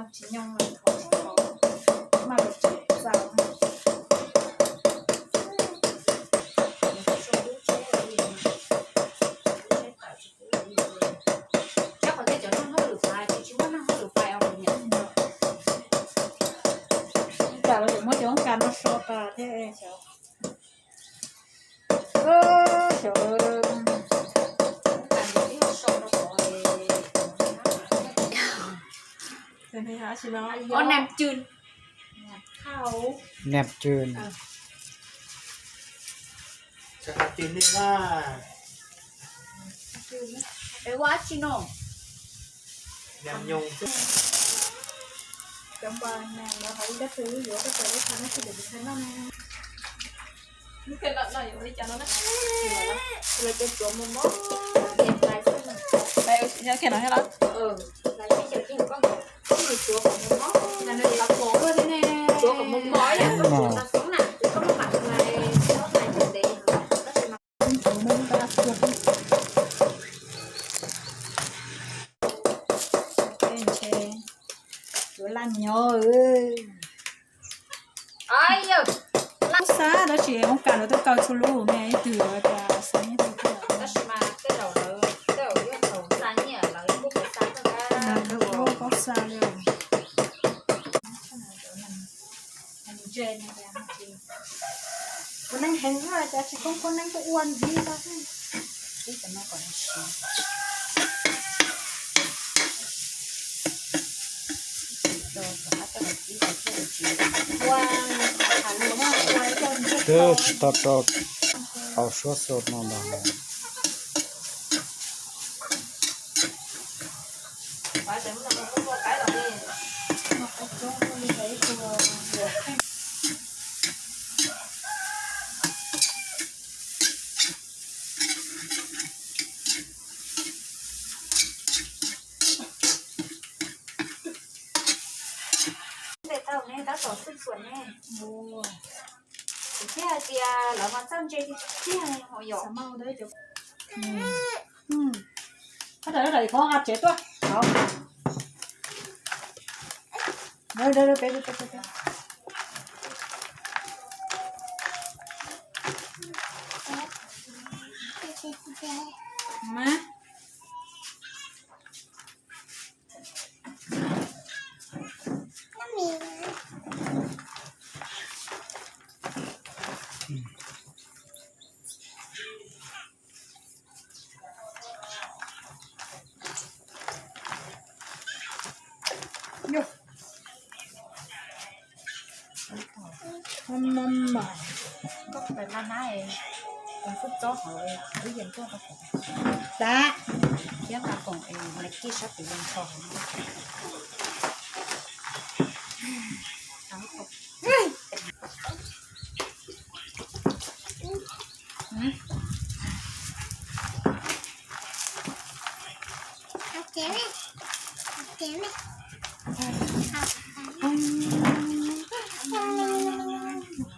Tsis nyoog los thov tsis tau, maj los tseem txaus. Tsab qhov tias cov neeg hauj lwm pais, tsis muaj neeg hauj lwm pais os. Ua cas los yuav muab cov kas no so tas thiab xyov. Xyov. Ua nam tswm. Nam tswm. Es ua dab tsi no? Cov npas no lawv hais ib dab tsi yuav koj tau lub thaj no tsis tau tsis tau noj ne. Lawv cov tsuav mos mos, hlais xwb no. Hlais kiag no thiab los? Hlais kiag koj, koj mus tsuav kom mos mos, tsuav kom mos mos ib yam koj tsuav tau xoob na, koj muab mam hlais, koj hlais ntev ntev. Yuav laj nyob. Laj xab tab sis ua cas lawv twb kaw txhua lub ne, ib tug yuav cas xab ib tug thiab. Tab sis mas tej zaum lawv, tej zaum yog thaum xa nyiaj lawv kuj xa koj, lawv kuj xa li. Ua neeg heev, cas tsis koob koob neeb kuj ua ntxiv tau. Ib cov no kom siav. Twb tsis tau rau hauv suab xo no ntag. Ntes tau ne, tab tom xwb tsuam ne. Kuv thiaj hais tias lawv mas txawj ntse tiag tiag ho yom. Qhov ntawd qhov a tsev tuaj. Mas Koj pais nqa hnab, koj xub txob hauv wb yees tuaj tau. Tab, thiab nqa koom es lawv kij sab tid yees tso hauv.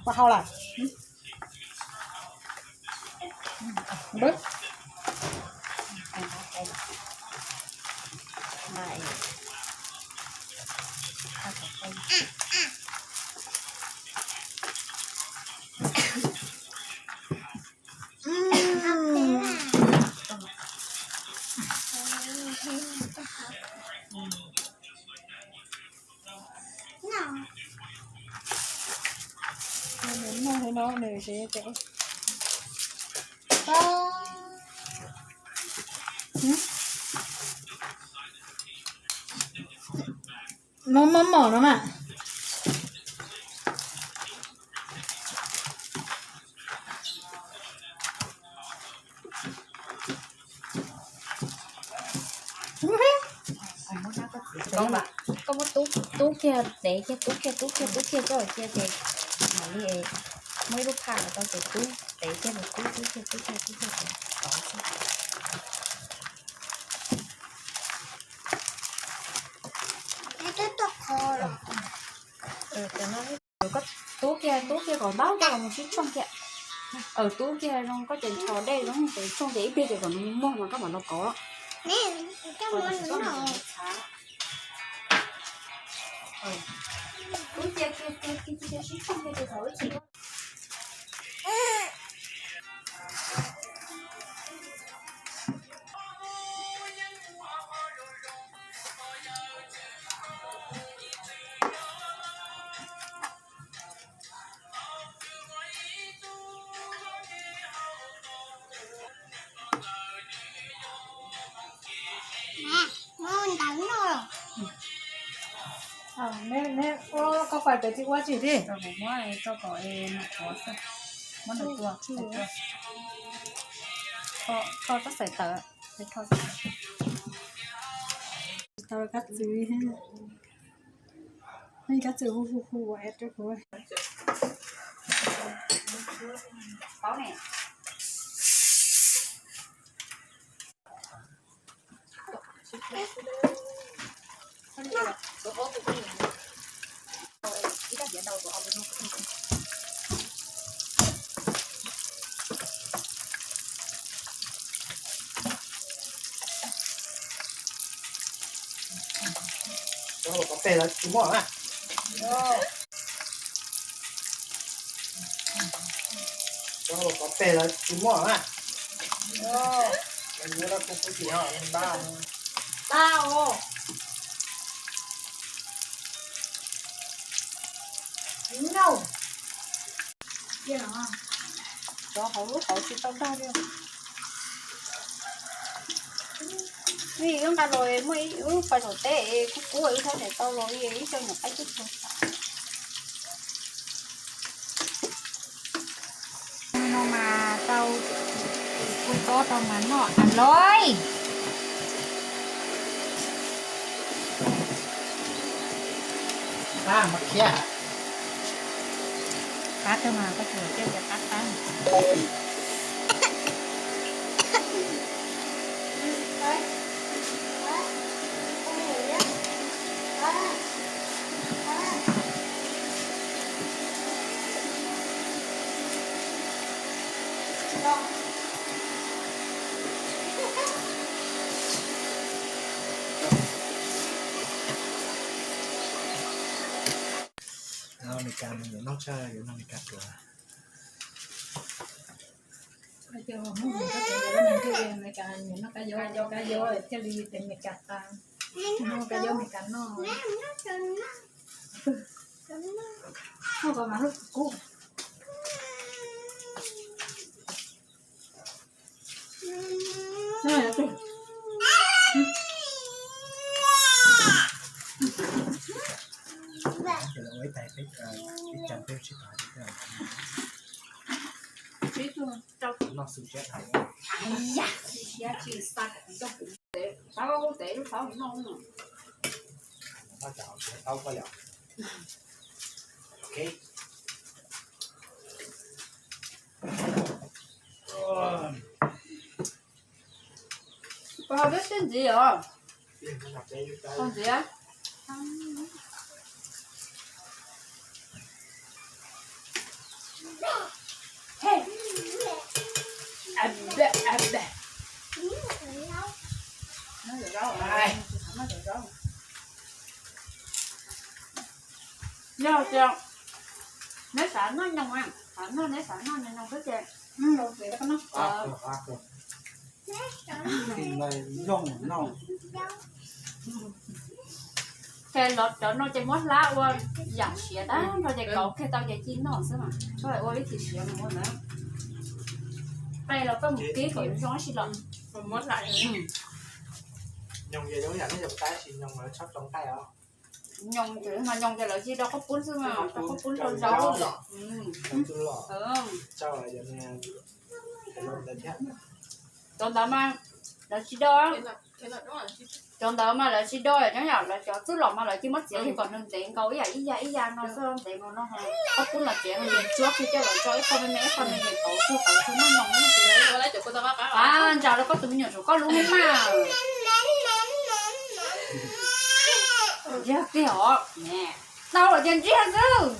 Pab hau lawm. Nws noj li no nws siv ces no maj mom no mas. Koj, koj muab tub, tub kiag, tev kiag, tub kiag, tub kiag, tub kiag coj cia ces mam li muaj ib lub phaj los tau ces tub tev kiag, tub tub kiag, tub kiag, tub kiag ces tov xwb. Koj tub kiag, tub kiag kom ntau coj los mus sib tshooj kiag. Tub kiag zoo koj ces nrho dej zoo ces tshooj ces ib pliag ces kom nws muag mas koj mam los kov. Wb cia kiag, cia kiag, cia sib tshooj kiag thaum wb tsis Neb ua koj fais pem tsis ua tsis li. Muab tso kom nws qhuav xwb. Muab nws tua, tua. Kho, kho tab xaim tawm, kho. Tsis tau kab txwv, kab txwv hu hu hu ua es rau kuv. Cov hauv paus peg lawv tsis muaj na. Cov hauv paus peg lawv tsis muaj na. Lawv yuav rau kuv kuv tsis ho npaj. Tau. No. Cov hauv lub hauv tsis tau dag li. Vim wb nqa los muaj ib wb pais tom teb kuj kub wb thiaj tau los ib co nyuam qaib tib tug. No mas tau, kuj tob tau mas noj a loj. Qab mas khiav. Qab kawg mas koj tsuas tias qab qab. Noj Meskas mas yuav noj tshaj yuav noj Meskas tuaj. Mus noj kab yob, kab yob thiaj li tes Meskas tas, noj kab yob Meskas noj. Noj koj mas kub. Ib tug rau noj xwm siab dhau. Ai ya, xwm siab tsis xa kom kuv coj kuv tev, xav koj kuv tev lub thaub noj. Thaub koj yom. Ok. Pog, peb sib ntxiv os. Pog ntxiv. Yog tias neb xav noj nyoos, xav noj neb xav noj nyoos xwb ces los tsev koj noj. Ces los cov no ces muab hlab ua yam siav tag nrho ces kauv kiag tau ces ci noj xwb mas, txhob ua ib txhis siav mus ua ntawd. Qe los koj mus kib kom zoo si los. Nyoos ces zoo yam nej cov tab sis nyoos lawv txhob tso nqaij os. Nyoos ces mas nyoos ces lawv ci do qhob pub xwb mas, do qhob pub rau zaub. Cov ntawd mas lawv tsis do, cov ntawd mas lawv tsis do nyob yom, lawv cov txwb los mas lawv cia muab txiav li kom nws ntev nkaus ib yam ib ya ib ya no xwb, ntev nkaus no. Qhob pub los txiav nws tsuab kiag coj los tso ib qho me me ib qho me me kauv tsuag kauv tsuag noj nyoos. Ntsaws rau koj tus me nyuam tsum koj lub mas. Ntsiag tiag os, tau los tias ntsiag xwb.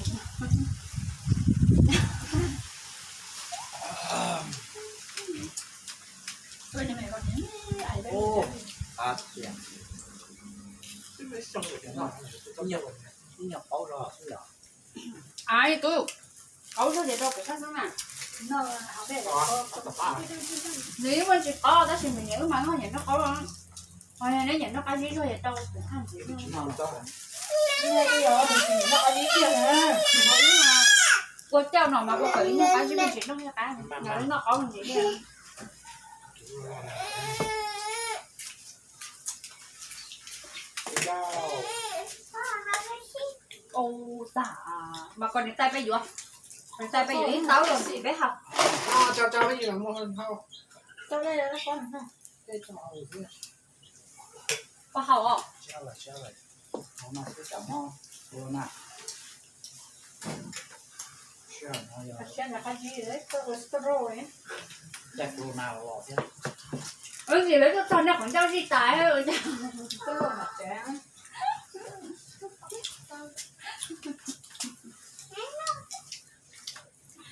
Ai tub, qaub zog ces rau kuv qab xwb na. Nws yeej muaj tsis qaub tab sis nws nyiam wb mas noj nyiam noj qaub. Ho neb nyiam noj qab zib zog ces rau kuv qab ntxiv. Ua cauj no mas ua kom ib noj qab zib me ntsis noj qab, noj qaub ntxiv thiab. Ua tas mas kom niam tais peb yuav, niam tais peb yuav ib taub los ntxiv peb haus. Koj haus os. Ntxim lawv tuaj txog nej qhov ncauj zij tas.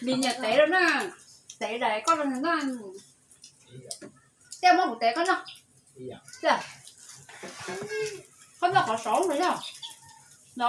Nws nyiam tev rau na, tev daim koj rau nws na. Tej muab kuv tev koj noj. Koj noj qhov saud no yog no.